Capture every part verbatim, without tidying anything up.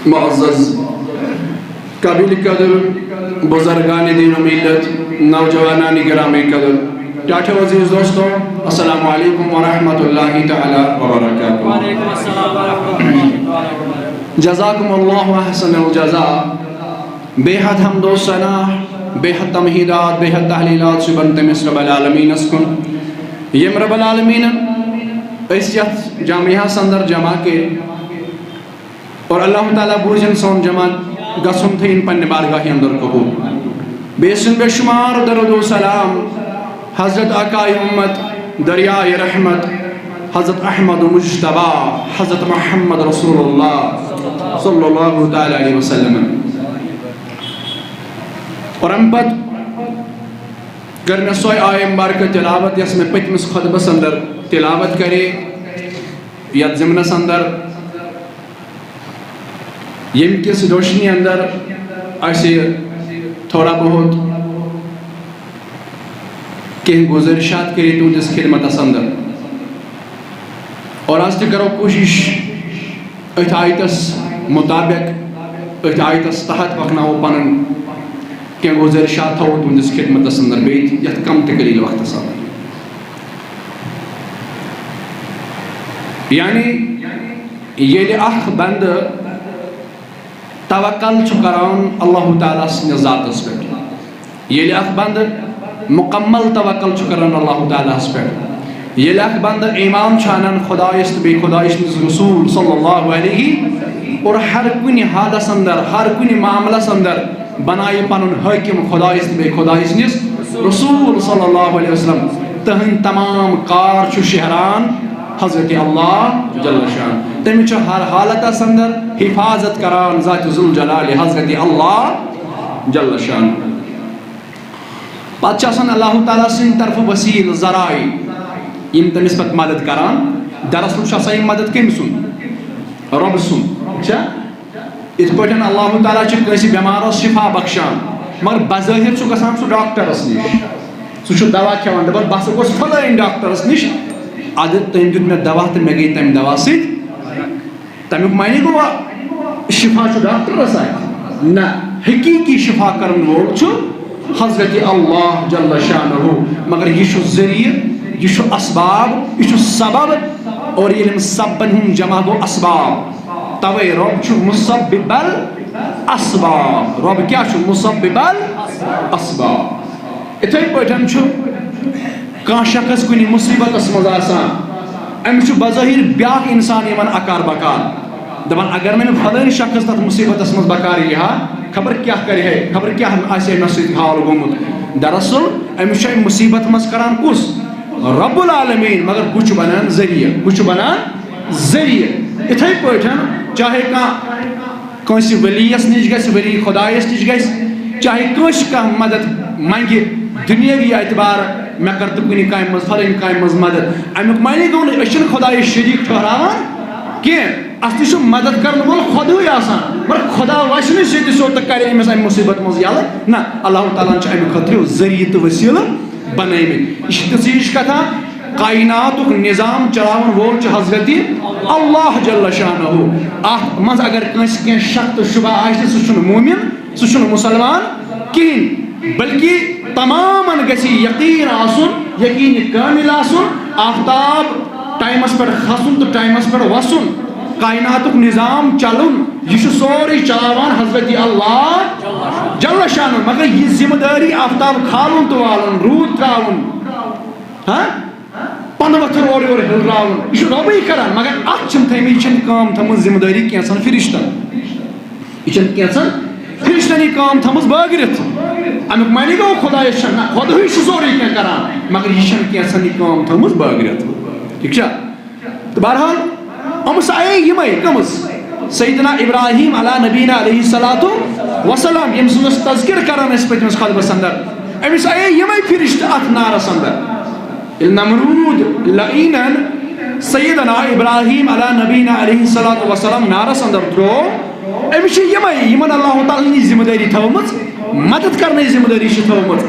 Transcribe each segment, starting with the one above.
معزز قابل قدر بزرگان دین و ملت، نوجوانان گرامی قدر، ٹاٹھو عزیز دوستو، السلام علیکم ورحمۃ اللہ تعالی وبرکاتہ۔ وعلیکم السلام ورحمۃ اللہ تعالی وبرکاتہ۔ جزاکم اللہ احسن الجزاء۔ بے حد حمد و ثنا، بے حد تمہیدات، بے حد تحلیلات چھِ بن تٔمِس رب العالمینس کُن، ییٚمۍ رب العالمینن أسۍ یتھ جامعہس اندر جمع کٔرۍ اور اللہ تعالیٰ بوٗزِن سون جمع گژھُن تھٲیِن پننہِ بارگاہہِ اندر قبول۔ بیٚیہِ سُنٛد بے شمار درود و سلام حضرت آقائے امت، دریائے رحمت، حضرت احمد مجتبیٰ، حضرت محمد رسول اللہ صلی اللہ تعالیٰ علیہ وسلم۔ اور امہِ پتہٕ کٔر مےٚ سۄے آیہ مبارکہ تلاوت، یۄس مےٚ پٔتمِس خطبس اندر تلاوت کرے، یتھ ضمنس اندر، ییٚمہِ کِس روشنی اندر اسہِ تھوڑا بہت کینٛہہ گزٲرشات کٔرِتھ تُہنٛدِس خدمتس اندر۔ اور از تہِ کرو کوٗشش أتھۍ آیتس مطابق، أتھۍ آیتس تحت پکناوو پنٕنۍ کینٛہہ گزٲرشات، تھاوو تُہنٛدِس خدمتس اندر بیٚیہِ تہِ یتھ کم تہٕ قلیل وقتس اندر۔ یعنی ییٚلہِ اکھ بندٕ توکل چھُ کران اللہ تعالیٰ سٕنٛدِس ذاتس پٮ۪ٹھ، ییٚلہِ اکھ بندٕ مکمل توکل چھُ کران اللہ تعالیٰ ہس پٮ۪ٹھ، ییٚلہِ اکھ بندٕ ایمان چھُ انان خدایس تہٕ بیٚیہِ خدایہِ سٕنٛدِس رسول صلی اللہ علیہ، اور ہر کُنہِ حالس اندر، ہر کُنہِ معاملس اندر بنایہِ پنُن حٲکم خدایس تہٕ بیٚیہِ خدایہِ سٕنٛدِس رسول صلی اللہ علیہ وسلم، تہنٛدۍ تمام کار چھُ شہران حضرت اللہ جل شان۔ تٔمِس چھُ ہر حالتس اندر حفاظت کران ذات ذوالجلال حضرت اللہ جل شان۔ پتہٕ چھِ آسان اللہ تعالیٰ سٕنٛدِ طرفہٕ وسیلہٕ، ذرائع، یِم تٔمِس پتہٕ مدد کران۔ دراصل چھُ آسان یہِ مدد کٔمۍ سُنٛد؟ رۄبہٕ سُنٛد۔ ٹھیٖک چھا؟ یِتھ پٲٹھۍ اللہ تعالیٰ چھُ کٲنٛسہِ بٮ۪مارس شفا بخشان، مگر بظٲہر چھُ گژھان سُہ ڈاکٹرس نِش، سُہ چھُ دوا کھٮ۪وان، دپان، "بہٕ ہسا گوس فلٲنۍ ڈاکٹرس نِش، ادٕ تٔمۍ دیُت مےٚ دوا تہٕ مےٚ گٔے تمہِ دوا سۭتۍ فرق۔" تمیُک معنی گوٚو، شفا چھُ ڈاکٹرس اتھِ؟ نہ، حقیقی شفا کرن وول چھُ حضرت اللہ جل شانہ، مگر یہِ چھُ ذریعہ، یہِ چھُ اسباب، یہِ چھُ سبب، اور ییٚلہِ یِم سببن ہُنٛد جمع گوٚو اسباب، توے رۄب چھُ مسبب الاسباب۔ رۄب کیٛاہ چھُ؟ مسبب الاسباب۔ اِتھے پٲٹھۍ چھُ کانٛہہ شخص کُنہِ مُصیبتس منٛز آسان، أمِس چھُ بظٲہر بیٛاکھ اِنسان یِوان اکار بکار، دَپان، "اگر نہٕ مےٚ فلٲنۍ شخص تتھ مُصیبتس منٛز بکار یی ہا، خبر کیٛاہ کرِ ہے، خبر کیٛاہ آسہِ ہے مےٚ سۭتۍ حال گوٚمُت۔" دراصل أمِس چھُ اَمہِ مُصیبت منٛز کران کُس؟ رب العالمین، مگر ہُہ چھُ بنان ذٔریعہٕ، ہُہ چھُ بنان ذٔریعہٕ۔ اِتھے پٲٹھۍ چاہے کانٛہہ کٲنٛسہِ ولیَس نِش گژھِ، ولی خدایَس نِش گژھِ، چاہے کٲنٛسہِ کانٛہہ مدد منٛگہِ دُنیٲوی اعتبار، مےٚ کر تہٕ کُنہِ کامہِ منٛز، فلٲنۍ کامہِ منٛز مدد، اَمیُک معنی گوٚو نہٕ أسۍ چھِنہٕ خدایَس شریٖک ٹھہراوان کینٛہہ۔ اصلی چھُ مدد کرن وول خۄدٕے آسان، مگر خۄدا وَسہِ نہٕ سیٚدِ سیوٚد تہٕ کرِ أمِس اَمہِ مُصیبت منٛز یَلہٕ۔ نہ، اللہ تعالیٰ ہن چھُ اَمہِ خٲطرٕ ذٔریعہٕ تہٕ وسیٖلہٕ بنٲومٕتۍ۔ یہِ چھِ تِژھ ہِش کتھا، کائناتُک نظام چلاون وول چھُ حضرت اللہ جل شانہ۔ اتھ منٛز اگر کٲنٛسہِ کینٛہہ شک تہٕ شبہ آسہِ، سُہ چھُنہٕ مومن، سُہ چھُنہٕ مسلمان کِہیٖنۍ، بلکہ تمامن گژھِ یقین آسُن، یقین کامل آسُن، آفتاب ٹائمس پٮ۪ٹھ کھسُن تہٕ ٹائمس پٮ۪ٹھ وسُن، کائناتُک نظام چلُن، یہِ چھُ سورُے چلاوان حضرت اللہ جل شانہ۔ مگر یہِ ذمہ دٲری آفتاب کھالُن تہٕ والُن، روٗد تراوُن، ہاں، پنہٕ ؤتھر اورٕ یورٕ ہِلراوُن، یہِ چھُ رۄبٕے کران، مگر اتھ چھِنہٕ تھٲومٕتۍ، یہِ چھِنہٕ کٲم تھٲومٕژ ذمہ دٲری کینٛژن فرشتن۔ یہِ چھَنہٕ کینٛژن فرشتن یہِ کٲم تھٲومٕژ بٲگرِتھ۔ اَمیُک معنی گوٚو خۄدایَس چھَنہٕ، نہ، خۄدہٕے چھُ سورُے کینٛہہ کران، مگر یہِ چھَنہٕ کینٛژن یہِ کٲم تھٲومٕژ بٲگرِتھ۔ ٹھیٖک چھا؟ تہٕ بہرحال، یِم سایے یِمے کٕمٕز؟ سیدنا ابراہیم علی نبینا علیہ الصلوۃ والسلام، ییٚمہِ سُنٛد أسۍ تذکر کران ٲسۍ پٔتمِس خطبس اندر، أمِس آیے یِمے فرشتہٕ اتھ نارس اندر۔ ییٚلہِ نمروٗد لعینن سیدنا ابراہیم علی نبینا علیہ الصلوۃ والسلام نارس اندر تروو، أمِس چھِ یِمے، یِمن اللہ تعالیٰ ہن یہِ ذمہ دٲری تھٲومٕژ، مدد کرنٕچ ذمہ دٲری چھِ تھٲومٕژ،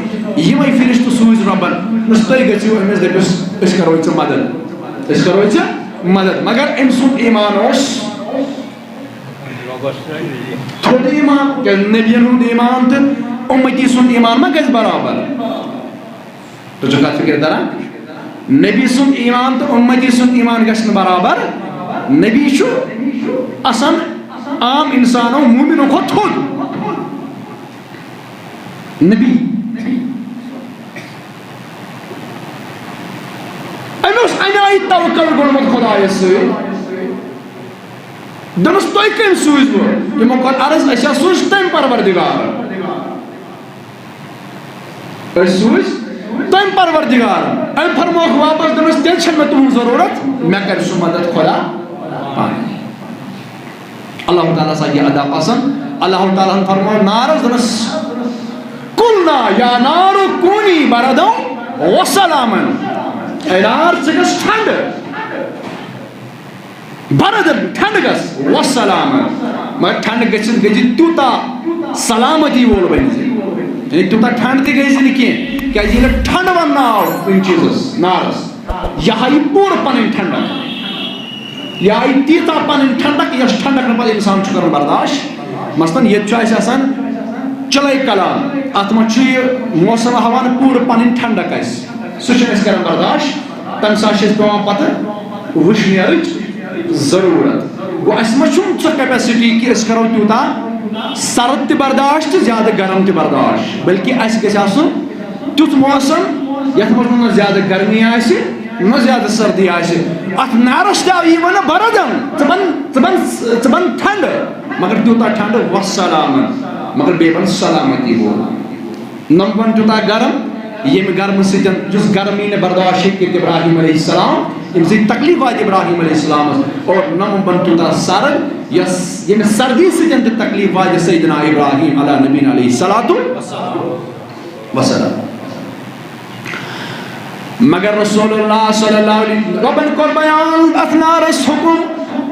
یِمے فرشتہٕ سوٗزۍ رۄبن، دوٚپُس، "تُہۍ گٔژھِو أمِس، دٔپِس، أسۍ کرو ژےٚ مدد، أسۍ کرو ژےٚ مدد۔" مگر أمۍ سُنٛد ایمان اوس تھوٚد ایمان، کیٛازِ نبیَن ہُنٛد ایمان تہٕ اُمتی سُنٛد ایمان ما گژھِ برابر؟ تُہۍ چھِو کتھ فکر کران؟ نبی سُنٛد ایمان تہٕ اُمتی سُنٛد ایمان گژھِ نہٕ برابر۔ نبی چھُ آسان عام انسانو مومنو کھۄتہٕ تھوٚد۔ نبی۔ أمۍ اوس اَمہِ آیہِ توکل کوٚرمُت خۄدایَس سۭتۍ۔ دوٚپنَس، "تُہۍ کٔمۍ سوٗزوٕ؟" یِمو کوٚر عرض، "أسۍ ہا سوٗز تٔمۍ پروردگار۔" أسۍ سوٗزۍ تٔمۍ پروردگار۔ أمۍ فرمووُکھ واپس، دوٚپنَس، "تیٚلہِ چھَنہٕ مےٚ تُہٕنٛز ضروٗرت، مےٚ کَرِ سُہ مدد خۄدا پانَے۔" اللہ تعالیٰ سا یہِ ادا پسند۔ اللہ تعالیٰ ہن فرموو نارس، دوٚپنَس، "قلنا یا نار کونی بردا و سلاما۔" اے نار، ژٕ گژھ ٹھنڈٕ۔ بردن، ٹھنڈ گژھ، وسلام۔ مگر ٹھنڈ گژھِتھ گژھِ تیوٗتاہ سلامتی وول بنہِ زِ، یعنی تیوٗتاہ ٹھنڈ تہِ گژھِ نہٕ کینٛہہ، کیازِ ییٚلہِ ٹھنڈ وننہٕ آو کُنہِ چیٖزس، نارس، یہِ ہایہِ پوٗرٕ پنٕنۍ ٹھنڈک۔ یہِ آیہِ تیٖژاہ پنٕنۍ ٹھنڈک، یۄس ٹھنڈک نہٕ پتہٕ انسان چھُ کران برداشت۔ مثلاً ییٚتہِ چھُ اَسہِ آسان چِلَے کلان، اتھ منٛز چھُ یہِ موسم ہاوان پوٗرٕ پنٕنۍ ٹھنڈک اَسہِ، سُہ چھُنہٕ أسۍ کران برداشت۔ تَمہِ ساتہٕ چھِ اَسہِ پٮ۪وان پَتہٕ وٕشنیرٕچ ضروٗرت۔ گوٚو، اَسہِ ما چھُنہٕ سۄ capacity کہِ أسۍ کَرو تیوٗتاہ سرد تہِ برداشت تہٕ زیادٕ گرم تہِ برداشت، بلکہِ اَسہِ گژھِ آسُن تیُتھ موسم یَتھ منٛز نہ زیادٕ گرمی آسہِ، نہ زیادٕ سردی آسہِ۔ اَتھ نارَس تہِ آو یی وَنہٕ بَردَن، ژٕ بَن، ژٕ بَن، ژٕ بَن ٹھنٛڈٕ، مگر تیوٗتاہ ٹھنٛڈٕ، وَسَلامَن، مگر بیٚیہِ بَن سلامتی وول۔ نہ بَن تیوٗتاہ گرم، ییٚمہِ گرمہٕ سۭتۍ، یُس گرمی نہٕ برداشت ہیٚکہِ کٔرِتھ ابراہیم علیہ السلام، ییٚمہِ سۭتۍ تکلیف واتہِ ابراہیم علیہ السلامس، اور نہ بَن تیوٗتاہ سرد، یۄس، ییٚمہِ سردی سۭتۍ تہِ تکلیف واتہِ سیدنا ابراہیم علی نبینا علیہ الصلوۃ والسلام۔ مگر رسول اللہ صلی اللہ علیہ وسلم، رۄبن کوٚر بیان اتھ نارس حکم،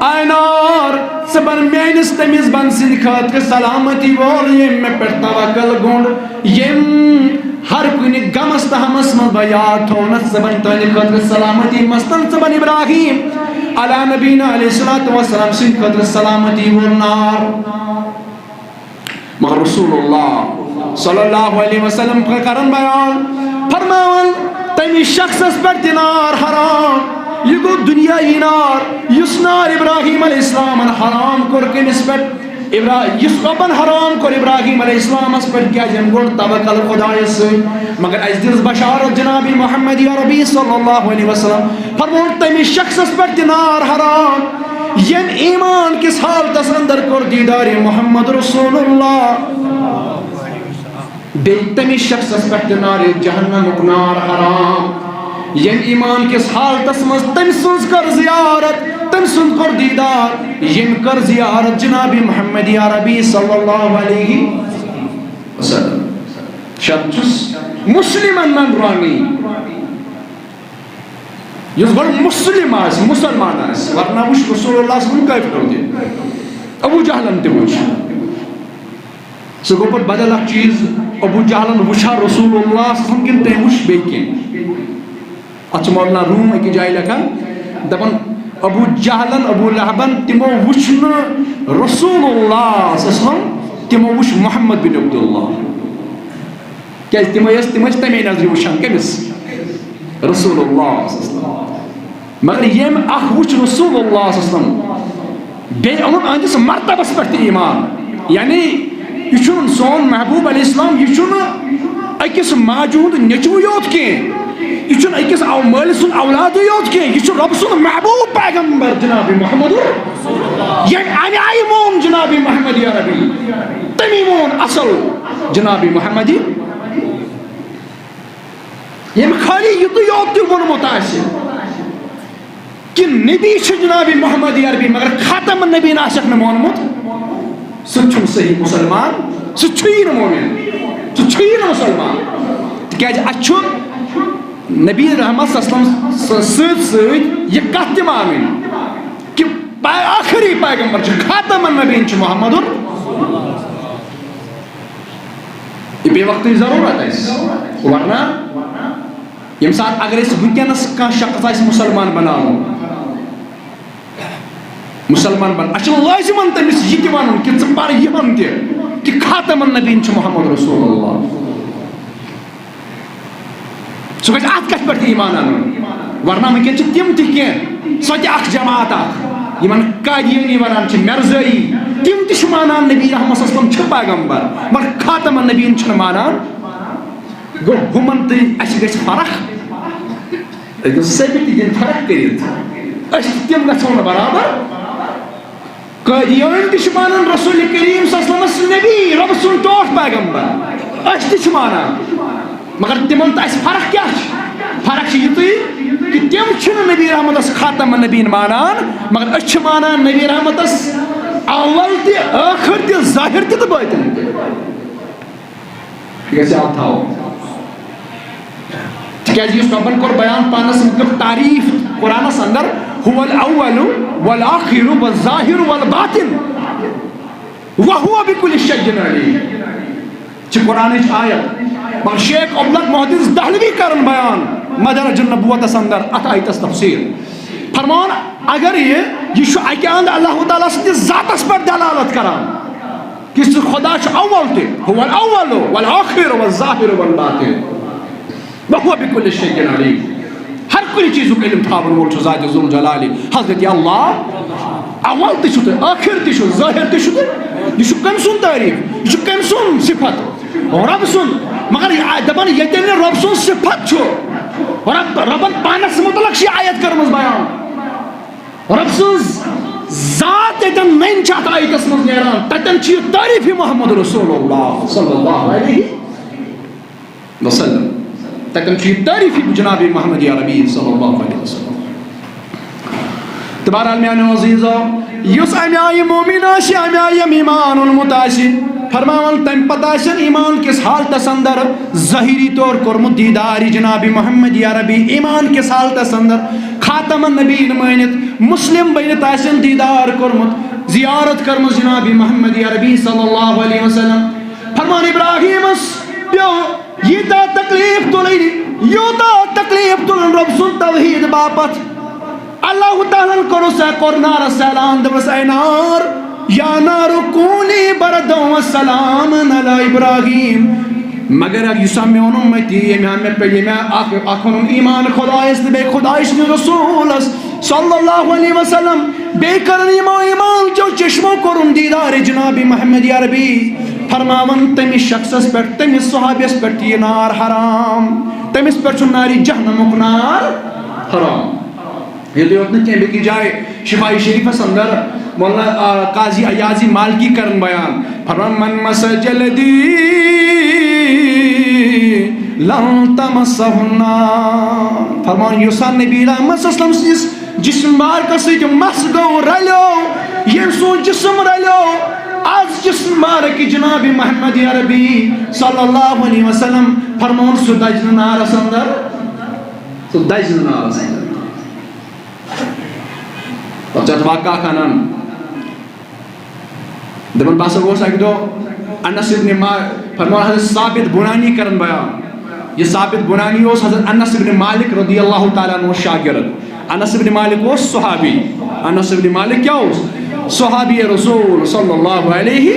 اے نار، ژٕ بن میٲنِس تٔمِس بندٕ سٕنٛدِ خٲطرٕ سلامتی وول، ییٚمۍ مےٚ پٮ۪ٹھ توکل گوٚنٛڈ، ییٚمۍ ہر کُنہِ غمس تہٕ ہمس منٛز بہٕ یاد تھوونس، ژٕ بن تہنٛدِ خٲطرٕ سلامتی، مثلاً ژٕ بن ابراہیم علی نبینا علیہ الصلوۃ والسلام سٕنٛدِ خٲطرٕ سلامتی وول نار۔ مگر رسول اللہ صلی اللہ علیہ وسلم کرن بیان، فرماوان، تمہِ شخصس پٮ۪ٹھ تہِ نار حرام، یہِ گوٚو دُنیاہی نار، یُس نار ابراہیم علیہ السلامن حرام کوٚر۔ کٔمِس پٮ۪ٹھ؟ ابرا-، یُس رۄبن حرام کوٚر ابراہیم علیہ السلامس پٮ۪ٹھ، کیازِ أمۍ کوٚر توکل خدایس سۭتۍ۔ مگر اسہِ دِژ بشارت جناب محمد عربی صلی اللہ علیہ وسلم، فرمووُن، تمہِ شخصس پٮ۪ٹھ تہِ نار حرام، ییٚمۍ ایمان کِس حالتس اندر کوٚر دیدار محمد رسول اللہ۔ بیٚیہِ تٔمِس شخصس پٮ۪ٹھ تہِ نارِ جہنمُک نار حرام، ییٚمۍ ایمان کِس حالتس منٛز تٔمۍ سٕنٛز کٔر زیارت، تٔمۍ سُنٛد کوٚر دیدار، ییٚمۍ کٔر زیارت جناب محمد عربی صلی اللہ علیہ وسلم۔ شرط چھُس مسلمن من رانی۔ یُس گۄڈٕ مسلم آسہِ، مسلمان آسہِ، ورنہ وٕچھ رسول اللہ صلی اللہ علیہ وسلم کٲفرو تہِ، ابو جہلن تہِ وٕچھ۔ سُہ گوٚو پتہٕ بدل اکھ چیٖز، ابو جہلن وٕچھا رسول اللہ صلی اللہ علیہ وسلم کِنہٕ تٔمۍ وٕچھ بیٚیہِ کینٛہہ؟ اتھ چھُ مولانا روم أکِس جایہِ لیکھان، دپان، ابو جہلن، ابو لہبن، تِمو وٕچھ نہٕ رسول اللہ صلی اللہ علیہ وسلم، تِمو وٕچھ محمد بن عبداللہ۔ کیازِ تِمے ٲسۍ، تِم ٲسۍ تَمے نظرِ وٕچھان۔ کٔمِس؟ رسول اللہ صلی اللہ علیہ وسلم۔ مگر ییٚمۍ اکھ وٕچھ رسول اللہ صلی اللہ علیہ وسلم، بیٚیہِ اوٚنُن أہنٛدِس مرتبس پٮ۪ٹھ تہِ ایمان۔ یعنی یہِ چھُنہٕ سون محبوب علیہ السلام، یہِ چھُنہٕ أکِس ماجہِ ہُنٛد نیٚچوٗ یوت کینٛہہ، یہِ چھُنہٕ أکِس او-، مٲلۍ سُنٛد اولادٕے یوت کینٛہہ، یہِ چھُ رۄب سُنٛد محبوب پیغمبر جناب محمد، ییٚمۍ اَمہِ آیہِ مون جناب محمد عربی، تٔمی مون اصل جناب محمد۔ ییٚمۍ خٲلی یُتُے یوت تہِ ووٚنمُت آسہِ کہِ نبی چھُ جناب محمد عربی، مگر خاتم النبیین آسٮ۪کھ نہٕ مونمُت، سُہ تہِ چھُنہٕ صحیح مسلمان، سُہ چھُیی نہٕ مومن، سُہ چھُیی نہٕ مسلمان۔ تِکیازِ اَسہِ چھُ نبی رحمت صلی اللہ علیہ وسلم سۭتۍ سۭتۍ یہِ کتھ تہِ مانٕنۍ کہِ پا-، ٲخری پیغمبر چھُ، خاتم النبیین چھُ محمد۔ یہِ بیٚیہِ وقتٕچ ضروٗرت اَسہِ۔ ورنہ ییٚمہِ ساتہٕ اگر أسۍ وٕنکیٚنَس کانٛہہ شخص آسہِ مُسلمان بناوُن، مُسلمان بَن۔ اَسہِ چھُ لٲزِمَن تٔمِس یہِ تہِ وَنُن کہِ ژٕ پَر یِہَن تہِ کہِ خاتم النبیٖن چھُ محمد رسول اللہ۔ سُہ گژھِ اَتھ کَتھِ پٮ۪ٹھ تہِ ایٖمان اَنُن۔ ورنہ وٕنکٮ۪ن چھِ تِم تہِ کینٛہہ، سۄ تہِ اَکھ جماعت اَکھ، یِمَن قادیٲنی وَنان چھِ، مرزٲیی، تِم تہِ چھِ مانان نبی رحمت صلی اللہ علیہ وسلم چھُ پیغمبر، مگر خاتم النبیٖن چھِنہٕ مانان۔ گوٚو، ہُمَن تہٕ اَسہِ گژھِ فرق۔ أسۍ گژھو ثٲبت تہِ دِنۍ فرق کٔرِتھ۔ أسۍ تہِ تِم گژھو نہٕ برابر۔ قٲدیٲنۍ تہِ چھِ مانان رسول کریم صلی اللہ علیہ وسلمس نبی، رۄب سُنٛد ٹوٹھ پیغمبر۔ أسۍ تہِ چھِ مانان۔ مگر تِمن تہٕ اَسہِ فرق کیٛاہ چھِ؟ فرق چھِ یِتُے کہِ تِم چھِنہٕ نبی رحمتس خاتم النبیٖن مانان، مگر أسۍ چھِ مانان نبی رحمتس اول تہِ، ٲخر تہِ، ظٲہر تہِ تہٕ بٲطن تہِ۔ یہِ گژھِ یاد تھاوُن۔ تِکیٛازِ یُس رۄبن کوٚر بیان پانس مُتعلق تعریٖف قرآنس اندر، "هو الأول والآخر والظاهر والباطن وهو بكل شيء عليم"، چھِ قرآنٕچ آیت۔ مگر شیخ عبدالحق محدث دہلوی کرن بیان مدارج النبوتس اندر اتھ آیتس تفسیر فرمان، اگر یہِ، یہِ چھُ اکہِ اندٕ اللہ تعالیٰ سٕنٛدِس ذاتس پٮ۪ٹھ دلالت کران، کہِ سُہ خدا چھُ اول تہِ، "هو الأول والآخر والظاهر والباطن وهو بكل شيء عليم"۔ ہر کُنہِ چیٖزُک علم تھاوَن وول چھُ ذات ذوالجلال حضرت اللہ۔ اول تہِ چھُ تہٕ ٲخر تہِ چھُ، ظٲہر تہِ چھُ تہٕ یہِ چھُ کٔمۍ سُنٛد تعریٖف؟ یہِ چھُ کٔمۍ سُنٛد صفت؟ رۄب سُنٛد۔ مگر یہِ آ-، دَپان ییٚتٮ۪ن نہٕ رۄب سُنٛد صفت چھُ، رۄب، رۄبَن پانَس مُتعلق چھِ یہِ آیت کٔرمٕژ بیان۔ رۄب سٕنٛز ذات ییٚتٮ۪ن نٔنۍ چھِ اَتھ آیتَس منٛز نیران، تَتٮ۪ن چھُ یہِ تعریٖفِ محمد رسول اللہ صلی اللہ علیہ وسلم۔ تَتٮ۪ن چھُ یہِ تعریٖفِ جناب محمد عربی صلی اللہ علیہ وسلم۔ تہٕ بہرحال میٛانیو عزیٖزو، یُس اَمہِ آیہِ مومِن آسہِ، اَمہِ آیہِ ییٚمۍ ایٖمان اوٚنمُت آسہِ، فرماوان تَمہِ پَتہٕ آسٮ۪ن ایٖمان کِس حالتَس اندر ظٲہِری طور کوٚرمُت دیٖدارِ جناب محمد عربی، ایٖمان کِس حالتَس اندر خاتم النبیٖن مٲنِتھ، مسلم بٔنِتھ آسٮ۪ن دیٖدار کوٚرمُت، زیارت کٔرمٕژ جناب محمد عربی صلی اللہ علیہ وسلم۔ فرمان ابراہیمس پیوٚو یوٗتاہ تکلیف تُلٕنۍ، یوٗتاہ تکلیف تُلُن رۄب سُنٛد توحیٖد باپتھ۔ اللہ تعالیٰ ہن کوٚرُس، کوٚر نارس اعلان، دوٚپُس، "اے نار، یا نار کونی بردا و سلام علی ابراہیم۔" مگر یُس ہا میون اُمتی، ییٚمۍ ہا مےٚ پٮ۪ٹھ، ییٚمۍ ہا اکھ، اکھ اوٚنُن ایٖمان خۄدایس تہٕ بیٚیہِ خۄدایہِ سٕنٛدِس رسوٗلس صلی اللہ علیہ وسلم، بیٚیہِ کٔرٕن یِمو ایٖمان چو چشمو کوٚرُن دیٖدار جناب محمد عربی، فرماوان تٔمِس شخصس پٮ۪ٹھ، تٔمِس صحابیس پٮ۪ٹھ یہِ نار حرام، تٔمِس پٮ۪ٹھ چھُ نارِ جہنمُک نار حرام۔ ییٚتہِ یوت نہٕ کینٛہہ، بیٚکِس جایہِ شفا شریفس اندر مولانا، آ، قاضی عیاضی مالکی کرن بیان، فرمان، "من مس جلدی لن تمسہ النار"۔ فرمان، یُس ہا نبی رحمت صلی اللہ علیہ وسلم سٕنٛدِس جسم مبارکس سۭتۍ مس گوٚو، رلیو، ییٚمۍ سُنٛد جسم رلیو، از جسم مبارک جناب محمد عربی صلی اللہ علیہ وسلم، فرمون، سُہ دزِ نہٕ نارس اندر، سُہ دزِ نہٕ نارس اندر۔ پتہٕ چھُ اتھ واقعہ اکھ انان۔ دپان، بہٕ ہسا گوس اکہِ دۄہ انس ابن ما-، فرمان حضرت ثابت بنانی کران بیان۔ یہِ ثابت بنانی اوس حضرت انس ابن مالک رضی اللہ تعالیٰ عنہ شاگرد۔ انس ابن مالک اوس صحابی۔ انس ابن مالک کیٛاہ اوس؟ صحابی رسول صلی اللہ علیہ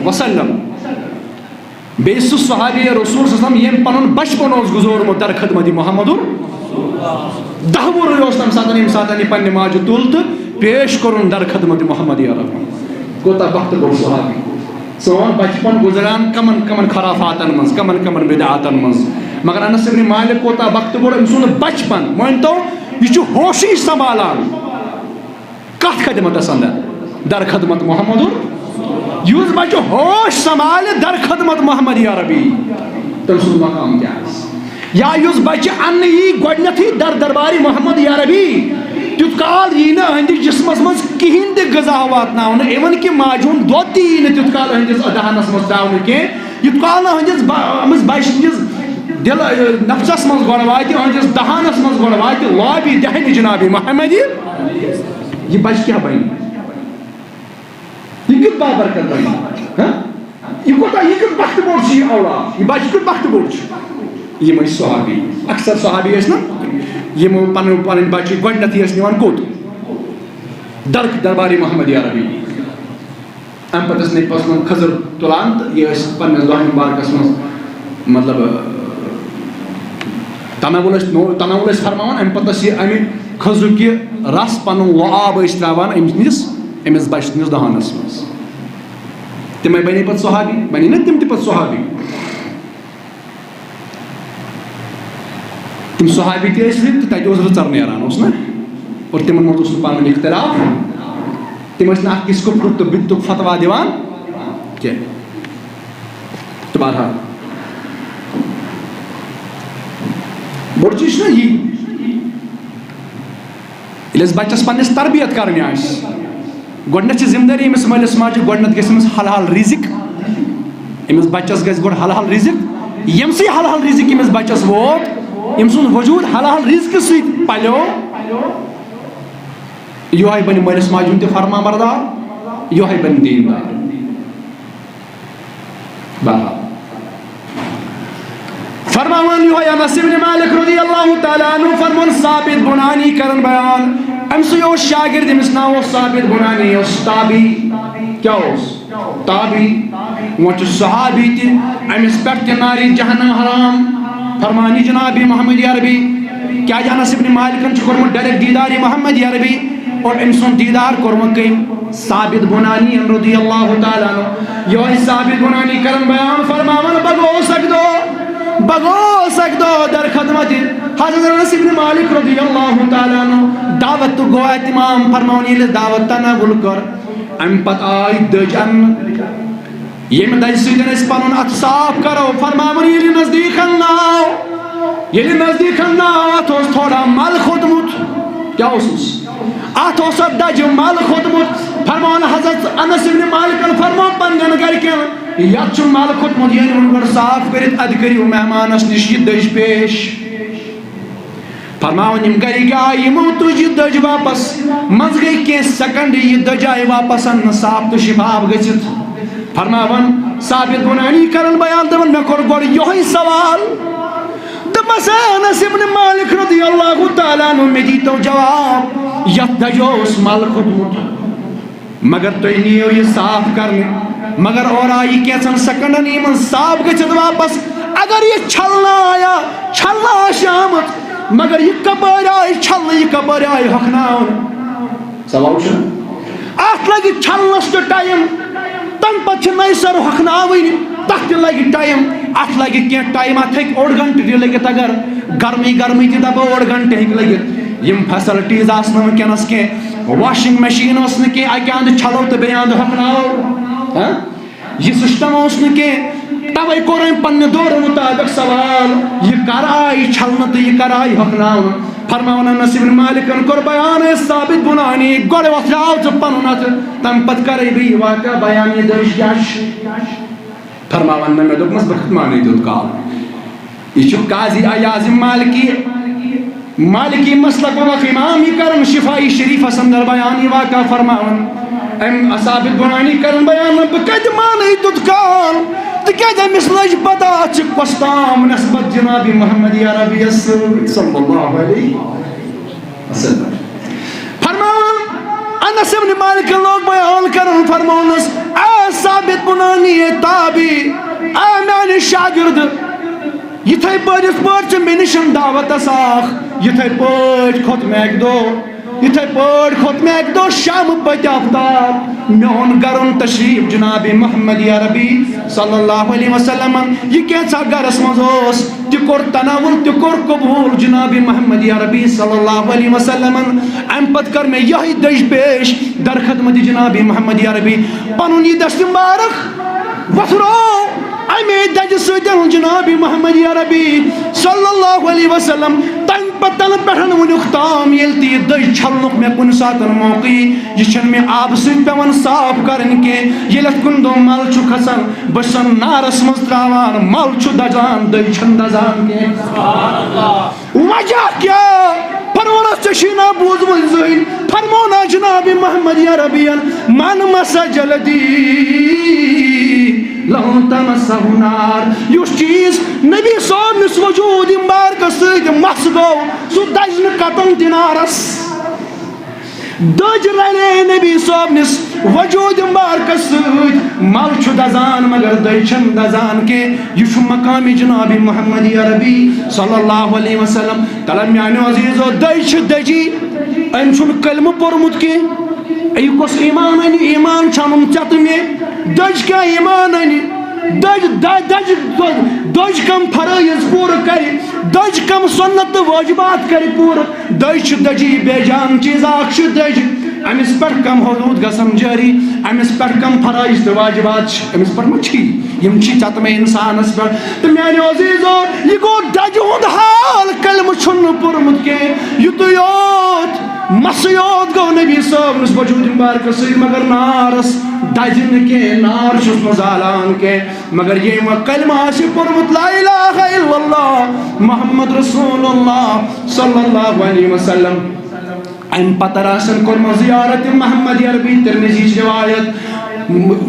وسلم۔ بیٚیہِ سُہ صحابی رسول صلی اللہ علیہ وسلم، ییٚمۍ پنُن بچپن اوس گُزورمُت در خدمت محمد۔ دَہ وُہُرُے اوس تَمہِ ساتہٕ، ییٚمہِ ساتہٕ یہِ پننہِ ماجہِ تُل تہٕ پیش کوٚرُن در خدمت محمد عربی۔ کوٗتاہ بخت بوٚڑ صحابی۔ سون بچپن گُزران کمن کمن خرافاتن منٛز، کمن کمن بدعاتن منٛز۔ مگر انس ابن مالک کوٗتاہ بخت بوٚڑ، أمۍ سُنٛد بچپن۔ مٲنۍ تو، یہِ چھُ ہوشٕے سنبھالان۔ کتھ خدمتس اندر؟ در خدمت محمد۔ یُس بچہ ہوش سنبھالہِ در خدمت محمد عربی، تٔمۍ سُنٛد مقام کیٛاہ آسہِ؟ یا یُس بچہ اننہٕ یی گۄڈنیتھٕے در دربارِ محمد عربی، تیُتھ کال یی نہٕ أہنٛدِس جسمس منٛز کِہیٖنۍ تہِ غذا واتناونہٕ، even کہِ ماجہِ ہُنٛد دۄد تہِ یی نہٕ تیُتھ کال أہنٛدِس دہانس منٛز ترٛاونہٕ کینٛہہ، یُتھ کال نہٕ أہنٛدِس با-، أمِس بچہِ سٕنٛدِس دِل، نفسس منٛز گۄڈٕ واتہِ، أہنٛدِس دہانس منٛز گۄڈٕ واتہِ لابی دہنہِ جناب محمدی۔ یہِ بچہِ کیٛاہ بنہِ؟ یہِ کیُتھ بابرکت بنہِ؟ ہہ؟ یہِ کوٗتاہ، یہِ کیُتھ بخت بوٚڑ چھُ یہِ اولاد؟ یہِ بچہِ کیُتھ بخت بوٚڑ چھُ؟ یِم ٲسۍ صحابی، اکثر صحابی ٲسۍ نہ، یِمو پنٕنۍ، پنٕنۍ بچہِ گۄڈٕنیتھٕے ٲسۍ نِوان کوٚت؟ درک دربارِ محمد عربی۔ اَمہِ پَتہٕ ٲسۍ نبی پاک صلی اللہ علیہ وسلم کھٔزٕر تُلان تہٕ یہِ ٲسۍ پنٛنِس دۄہَن مُبارکَس منٛز، مطلب، تناول ٲسۍ نو-، تناول ٲسۍ فرماوان۔ اَمہِ پَتہٕ ٲسۍ یہِ اَمہِ کھٔزرُک یہِ رَس پَنُن لعاب ٲسۍ ترٛاوان أمِس نِس، أمِس بَچہٕ سٕنٛدِس دہانَس منٛز۔ تِمَے بَنے پَتہٕ صحابی، بَنے نہ تِم تہِ پَتہٕ صحابی؟ تِم صحابی تہِ ٲسۍ رٕتۍ تہٕ تَتہِ اوس رٕژَر نیران، اوس نہ؟ اور تِمَن منٛز اوس نہٕ پانہٕ ؤنۍ اختلاف۔ تِم ٲسۍ نہٕ اَکھ أکِس کُفرُک تہٕ بِدعتُک فتوا دِوان کینٛہہ۔ تہٕ بہرحال، بوٚڑ چیٖز چھُنہ یی، ییٚلہِ أسۍ بَچَس پنٛنِس تربیت کَرٕنۍ آسہِ، گۄڈٕنٮ۪تھ چھِ ذِمہٕ دٲری أمِس مٲلِس ماجہِ، گۄڈٕنٮ۪تھ گژھِ أمِس حلال رِزِق، أمِس بَچَس گژھِ گۄڈٕ حلال رِزِق۔ ییٚمہِ سۭتۍ حلال رِزِق أمِس بَچَس ووت، أمۍ سُنٛد وجوٗد حلال رِزقہٕ سۭتۍ پَلیو، یِہوٚے بَنہِ مٲلِس ماجہِ ہُنٛد تہِ فرما بردار، یِہوٚے بَنہِ دیٖندار۔ بہرحال، فرماوان یِہوٚے انس ابن مالک رضی اللہ تعالیٰ عنہ فرمون، ثابت بنانی کرن بیان۔ أمۍ سٕے اوس شاگرد، أمِس ناو اوس ثابت بنانی، اوس تابعی۔ کیٛاہ اوس؟ تابعی۔ وۄنۍ چھُ صحابی تہِ، أمِس پٮ۪ٹھ تہِ نارِ جہنم حرام۔ فرمانی جناب محمد عربی، کیٛازِ انس ابن مالکن چھُ کوٚرمُت direct دیٖدارِ محمد عربی؟ اور أمۍ سُنٛد دیٖدار کوٚرمُت کٔمۍ؟ ثابت بنانی رضی اللہ تعالیٰ عنہ۔ یِہوٚے ثابت بنانی کرن بیان، فرماوان، بہٕ گوٚوُس اَکہِ دۄہ، بہٕ گوٚوُس اَکہِ دۄہ در خدمت حضرت انس ابن مالک رضی اللہ تعالیٰ عنہ۔ دعوت تہٕ گوٚو اہتمام، فرماوان، ییٚلہِ دعوت تناول کٔر، اَمہِ پتہٕ آے دٔج اَننہٕ۔ ییٚمہِ دَجہِ سۭتۍ أسۍ پَنُن اَتھٕ صاف کَرو، فرماوان، ییٚلہِ نزدیٖکَن ناو، ییٚلہِ نزدیٖکَن ناو، اَتھ اوس تھوڑا مَل کھوٚتمُت۔ کیٛاہ اوسُس؟ اَتھ اوس اَتھ دَجہِ مَل کھوٚتمُت۔ فرماوان حضرت انس ابن مالکن فرموو پنٛنٮ۪ن گَرِکٮ۪ن، یَتھ چھُ مَل کھوٚتمُت، یہِ أنِوُن گۄڈٕ صاف کٔرِتھ، اَدٕ کٔرِو مہمانَس نِش یہِ دٔج پیش۔ فرماوان، یِم گرِکۍ آے، یِمو تُج یہِ دٔج واپس۔ منٛزٕ گٔے کینٛہہ سیکنڈ، یہِ دٔج آیہِ واپس اننہٕ صاف تہٕ شفاف گٔژھِتھ۔ فرماوان، ثابت بنانی کرن بیان، دپان، مےٚ کوٚر گۄڈٕ یِہوٚے سوال۔ دوٚپمس، انس ابن مالک رضی اللہ تعالیٰ عنہ، مےٚ دیٖتو جواب، یتھ دٔجہِ اوس مل کھوٚتمُت۔ مگر تُہۍ نِیِو یہِ صاف کرنہِ۔ مگر اورٕ آیہِ یہِ کینٛژن سیکنڈن یِمن صاف گٔژھِتھ واپس۔ اگر یہِ چھلنہٕ آیا، چھلنہٕ آسہِ آمٕژ، مگر یہِ کپٲرۍ آیہِ چھلنہٕ، یہِ کپٲرۍ آیہِ ہۄکھناونہٕ؟ سوال چھُ، اتھ لگہِ چھلنس تہِ ٹایم، تمہِ پتہٕ چھِ نَیہِ سرٕ ہۄکھناوٕنۍ، تتھ تہِ لگہِ ٹایم۔ اتھ لگہِ کینٛہہ ٹایم، اتھ ہیٚکہِ اوٚڑ گنٹہٕ تہِ لٔگِتھ، اگر گرمی گرمی تہِ دبو، اوٚڑ گنٹہٕ ہیٚکہِ لٔگِتھ۔ یِم فیسلٹیز آسنہٕ وٕنکیٚنس کینٛہہ، واشنگ مشین ٲس نہٕ کینٛہہ، اکہِ اندٕ چھلو تہٕ بیٚیہِ اندٕ ہۄکھناوو۔ ہاں؟ یہِ سسٹم اوس نہٕ کینٛہہ، توے کوٚر أمۍ پننہِ دورٕ مطابق سوال، یہِ کر آیہِ چھلنہٕ تہٕ یہِ کر آیہِ ہۄکھناونہٕ؟ فرماوان انس ابن مالکن کوٚر بیان، اے ثابت بنانی، گۄڈٕ وۄتھراو ژٕ پنُن اتھٕ، تمہِ پتہٕ کرے بہٕ یہِ واقعہ بیان، یہِ دٔج کیٛاہ چھِ۔ فرماوان نہ، مےٚ دوٚپمَس، بہٕ کِتھ مانے تیُتھ کال؟ یہِ چھُ قاضی عیاض مالکی، مالکی مسلک وقت امام، یہِ کرن شفائی شریفس اندر بیان، یہِ واقعہ فرماوان۔ أمۍ ثابت بنانی کرن بیان، نہ، بہٕ کتہِ مانے تیُتھ کال؟ تِکیازِ أمِس لٔج پتہ، اتھ چھِ کۄس تام نسبت جناب محمد عربیس سۭتۍ، صلی اللہ علیہ وسلم۔ فرماوان، انس ابن مالکن لوگ بیان کرُن، فرمونس، اے ثابت بنانی، اے تابعی، اے میانہِ شاگرد، یِتھے پٲٹھۍ، یِتھ پٲٹھۍ ژٕ مےٚ نِش دعوتس آکھ، یِتھے پٲٹھۍ کھوٚت مےٚ اکہِ دۄہ، یِتھے پٲٹھۍ کھوٚت مےٚ اکہِ دۄہ شامہٕ پٔتۍ آفتاب۔ مےٚ اوٚن گرُن تشریف جناب محمد عربی صلی اللہ علیہ وسلمن۔ یہِ کینٛژھا گرس منٛز اوس، تہِ کوٚر تناول، تہِ کوٚر قبول جناب محمد عربی صلی اللہ علیہ وسلمن۔ امہِ پتہٕ کٔر مےٚ یہے دٔج پیش در خدمت جناب محمد عربی۔ پنُن یہِ دست مبارک وۄتھرو امے دجہِ سۭتۍ جناب محمد عربی صلی اللہ علیہ وسلم۔ تمہِ پتہٕ تنہٕ پٮ۪ٹھ وُنیُک تام ییٚلہِ تہِ یہِ دٔج چھلنُک مےٚ کُنہِ ساتہٕ موقعہٕ یی، یہِ چھَنہٕ مےٚ آبہٕ سۭتۍ پٮ۪وان صاف کرٕنۍ کینٛہہ۔ ییٚلہِ اتھ کُنہِ دۄہ مل چھُ کھسان، بہٕ چھُسن نارس منٛز تراوان، مل چھُ دزان، دٔج چھَنہٕ دزان کینٛہہ۔ وجہ کیٛاہ؟ فرمونس، ژےٚ چھُے نا بوٗزمُت زٕہٕنۍ؟ فرمونا جناب محمد عربین، من مس جلدی لو تمسہ نار۔ یُس چیٖز نبی صٲبنِس وجوٗد مبارکس سۭتۍ مس گوٚو، سُہ دزِ نہٕ قطعاً تہِ نارس۔ دٔج رلے نبی صٲبنِس وجوٗد مبارکس سۭتۍ۔ مَل چھُ دَزان مگر دٔج چھَنہٕ دَزان کینٛہہ۔ یہِ چھُ مقامِ جناب محمد عربی صلی اللہ علیہ وسلم۔ تَلہ میانیو عزیزو، دٔج چھِ دٔجی، أمۍ چھُنہٕ کلمہٕ پوٚرمُت کینٛہہ۔ یہِ کۄس ایمان اَنہِ؟ ایمان چھُ اَنُن ژےٚ تہٕ مےٚ۔ دٔج کیٛاہ ایمان اَنہِ؟ دٔج، دٔ-، دٔج، دٔج کم فرٲیض پوٗرٕ کرِ، دٔج کم سنت تہٕ واجبات کرِ پوٗرٕ۔ دٔج چھِ دٔجی، بے جان چیٖز اکھ چھِ دٔج۔ أمِس پٮ۪ٹھ کم حدوٗد گژھن جٲری، أمِس پٮ۪ٹھ کم فرٲیض تہٕ واجبات چھِ، أمِس پٮ۪ٹھ ما چھی؟ یِم چھی ژےٚ تہٕ مےٚ اِنسانَس پٮ۪ٹھ۔ تہٕ میٛانیو عزیٖزو، یہِ گوٚو دَجہِ ہُنٛد حال، کلمہٕ چھُنہٕ پوٚرمُت کینٛہہ۔ یُتُے یوت، مسٕے یوت گوٚو نبی صٲبنِس وجوٗد مبارکَس سۭتۍ، مگر نارَس دَجہِ نہٕ کینٛہہ، نار چھُس نہٕ زالان کینٛہہ۔ مگر ییٚمۍ وۄنۍ کلمہٕ آسہِ پوٚرمُت، لا الہ الا اللہ محمد رسول اللہ صلی اللہ علیہ وسلم، اَمہِ پتہٕ آسن کوٚرمُت زیارت محمد عربی، ترمذی چھِ روایت۔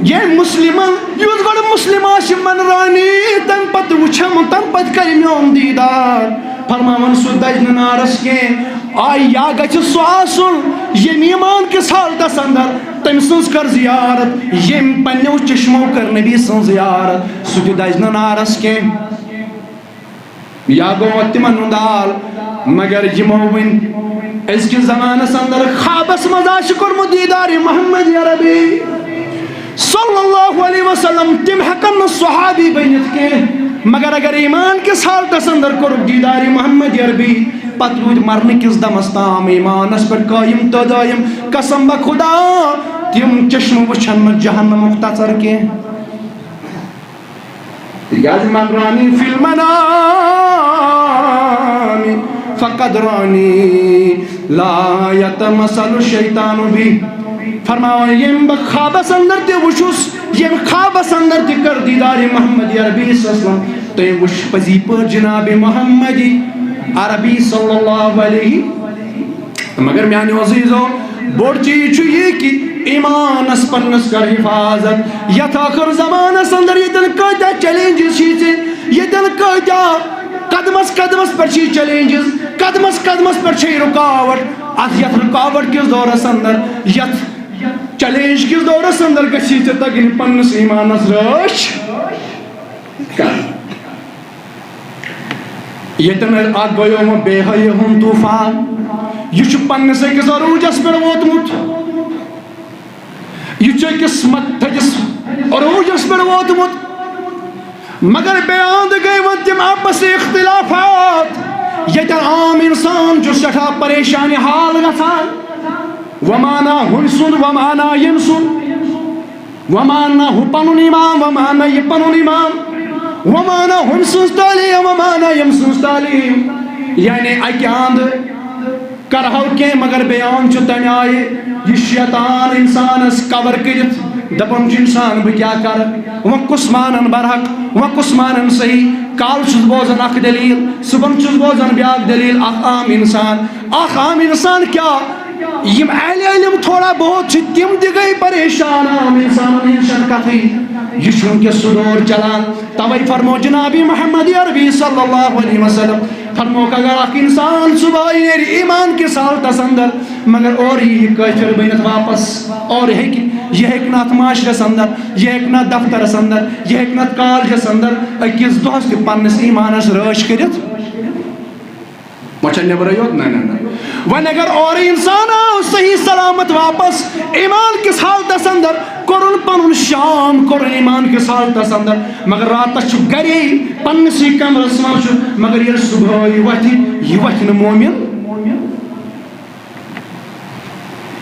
ییٚمۍ مسلمن، یُس گۄڈٕ مسلم آسہِ منرانی، تَمہِ پتہٕ وٕچھم، تَمہِ پتہٕ کرِ میون دیٖدار۔ فرماوان سُہ دَجہِ نہٕ نارس کینٛہہ۔ آ، یا گژھِ سُہ آسُن، ییٚمۍ ایمان کِس حالتس اندر تٔمۍ سٕنٛز کٔر زیارت، ییٚمۍ پننیو چشمو کٔر نبی سٕنٛز زیارت، سُہ تہِ دَجہِ نہٕ نارس کینٛہہ۔ یا گوٚو وۄنۍ تِمن ہُنٛد حال، مگر یِمو وٕنۍ أزکِس زمانس اندر خوابس منٛز آسہِ کوٚرمُت دیٖدار محمد عربی صلی اللہ علیہ وسلم، تِم ہٮ۪کن نہٕ صحابی بٔنِتھ کینٛہہ، مگر اگر ایمان کِس حالتس اندر کوٚرُکھ دیٖدار محمد عربی، پتہٕ روٗدۍ مرنہٕ کِس دمس تام ایمانس پٮ۪ٹھ قٲیِم تہٕ دٲیِم۔ قسم بہ خدا، تِم چشمہٕ وٕچھن نہٕ جہنمُک تژر کینٛہہ۔ تِکیٛازِ من رانی فی المنام فقد رانی لا یتمثل الشیطان بی۔ فرماوان، ییٚمۍ بہٕ خوابس اندر تہِ وٕچھُس، ییٚمۍ خوابس اندر تہِ کٔر دیٖدارِ محمد عربی صلی اللہ علیہ وسلم، تٔمۍ وٕچھ پٔزی پٲٹھۍ جناب محمد عربی صلی اللہ علیہ۔ مگر میانیو عزیزو، بوٚڑ چیٖز چھُ یہِ کہِ ایمانس پننس کر حفاظت۔ یتھ ٲخر زمانس اندر ییٚتٮ۪ن کۭتیاہ challenges چھِ ژےٚ، ییٚتٮ۪ن کۭتیاہ قدمس قدمس پٮ۪ٹھ چھِ challenges، قدمس قدمس پٮ۪ٹھ چھے رُکاوٹ۔ اتھ یتھ رُکاوٹ کِس دورس اندر، یتھ challenge کِس دورس اندر گژھی ژےٚ تگٕنۍ پننس ایمانس رٲچھ کرٕنۍ۔ ییٚتٮ۪ن اکھ گوٚیومُت بے حیٲیی ہُنٛد طوفان، یہِ چھُ پننِس أکِس عروٗجس پٮ۪ٹھ ووتمُت، یہِ چھُ أکِس مت-، تھٔدِس عروٗجس پٮ۪ٹھ ووتمُت۔ مگر بیٚیہِ اَنٛدٕ گٔے وۄنۍ تِم آپسی اختلافات، ییٚتٮ۪ن عام انسان چھُ سٮ۪ٹھاہ پریشانِ حال گژھان۔ وۄنۍ مانا ہُمۍ سُنٛد، وۄنۍ مانا ییٚمۍ سُنٛد۔ وۄنۍ ماننا ہُہ پنُن امام، وۄنۍ ماننا یہِ پنُن امام، وۄنۍ ماننا ہُمۍ سٕنٛز تعلیٖم، وۄنۍ ماننا ییٚمۍ سٕنٛز تعلیٖم۔ یعنی اکہِ اندٕ کرہو کینٛہہ، مگر بیٚیہِ اندٕ چھُ تمہِ آیہِ یہِ شیطان انسانس cover کٔرِتھ دپان چھُ انسان، بہٕ کیٛاہ کرٕ؟ وۄنۍ کُس مانن برحق، وۄنۍ کُس مانن صحیح؟ کالہٕ چھُس بوزان اکھ دٔلیٖل، صُبحن چھُس بوزان بیٛاکھ دٔلیٖل۔ اکھ عام انسان، اکھ عام انسان کیٛاہ، یِم اہل علم تھوڑا بہت چھِ، تِم تہِ گٔے پریشان عام انسانن ہٕنٛز چھنہٕ کتھٕے۔ یہِ چھُ وٕنکیٚس سُہ دور چلان۔ توے فرمو جناب محمد عربی صلی اللہ علیہ وسلم فرموکھ، اگر اکھ انسان صبحٲے نیرِ ایمان کِس حالتس اندر، مگر اورٕ یی یہِ کٲفر بٔنِتھ واپس، اورٕ ہیٚکہِ، یہِ ہیٚکہِ نہٕ اتھ معاشرس اندر، یہِ ہیٚکہِ نہٕ اتھ دفترس اندر، یہِ ہیٚکہِ نہٕ اتھ کالجس اندر أکِس دۄہس تہِ پننِس ایمانس رٲچھ کٔرِتھ۔ وۄنۍ چھا نیبرے یوت؟ نہ، نہ، نہ۔ وۄنۍ اگر اورٕ انسان آو صحیح سلامت واپس ایمان کِس حالتس اندر، کوٚرُن پنُن شام، کوٚرُن ایمان کِس حالتس اندر، مگر راتس چھُ گرے پننسٕے کمرس منٛز چھُ، مگر ییٚلہِ صبحٲے وۄتھِ، یہِ وۄتھِ نہٕ مومن۔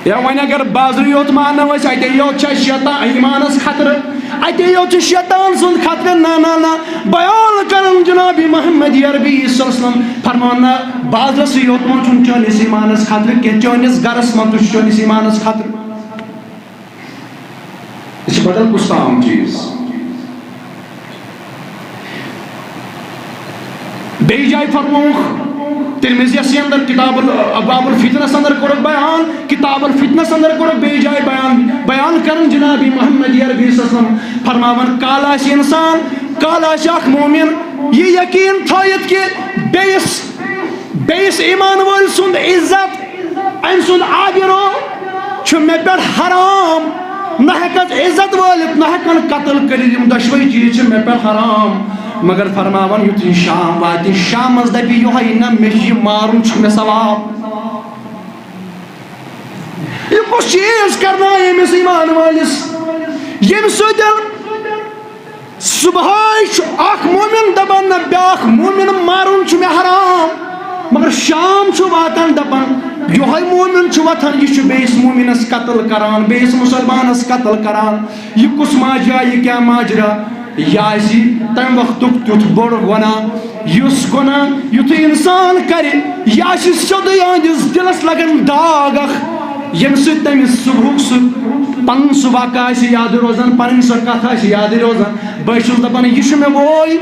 یا وۄنۍ اگر بازرٕ یوت مانو أسۍ، اتے یوت چھا شیطان ایمانس خطرٕ، اتے یوت چھُ شیطان سُنٛد خطرٕ۔ نہ، نہ، نہ، بیان کرن جناب محمد عربی صلی اللہ علیہ وسلم فرمان، نہ، بازرس یوت منٛز چھُنہٕ چٲنِس ایمانس خطرٕ کینٛہہ، چٲنِس گرس منٛز تہِ چھُ چٲنِس ایمانس خطرٕ۔ یہِ چھُ بدل کُس تام چیٖز۔ بیٚیہِ جایہِ فرمووُکھ ترمذیَس اندر کتاب ال-، ابواب الفتنس اندر کوٚرُکھ بیان، کتاب الفتنس اندر کوٚرُکھ بیٚیہِ جایہِ بیان، بیان کران جناب محمد عربی صلی اللہ علیہ وسلم فرماوان، کالہٕ آسہِ انسان، کالہٕ آسہِ اکھ مومن، یہِ یقین تھٲیِتھ کہِ بیٚیِس، بیٚیِس ایمان وٲلۍ سُنٛد عزت، أمۍ سُنٛد آبرو، چھُ مےٚ پٮ۪ٹھ حرام، نہ ہٮ۪کَس عزت وٲلِتھ، نہ ہٮ۪کَن قتل کٔرِتھ، یِم دۄشوَے چیٖز چھِ مےٚ پٮ۪ٹھ حرام۔ مگر فرماوان، یُتھُے شام واتہِ، شامَس دَپہِ یِہوٚے، نہ، مےٚ چھُ یہِ مارُن، چھُ مےٚ ثواب۔ یہِ کُس چیٖز کرنایہِ أمِس ایمان وٲلِس، ییٚمہِ سۭتۍ صبحٲے چھُ اکھ مومن دپان، نہ، بیاکھ مومن مارُن چھُ مےٚ حرام، مگر شام چھُ واتان، دپان، یِہوٚے مومن چھُ وۄتھان، یہِ چھُ بیٚیِس مومنس قتل کران، بیٚیِس مسلمانس قتل کران۔ یہِ کُس ماجرا، یہِ کیٛاہ ماجرا؟ یہِ آسہِ تَمہِ وقتُک تیُتھ بوٚڑ گۄناہ، یُس گۄناہ یُتھُے اِنسان کَرِ، یہِ آسہِ سیوٚدُے أہٕنٛدِس دِلَس لَگان داغ اَکھ، ییٚمہِ سۭتۍ تٔمِس صُبحُک سُہ پَنُن سُہ واقعہٕ آسہِ یادٕ روزان، پَنٕنۍ سۄ کَتھ آسہِ یادٕ روزان۔ بہٕ چھُس دَپان، یہِ چھُ مےٚ بوے،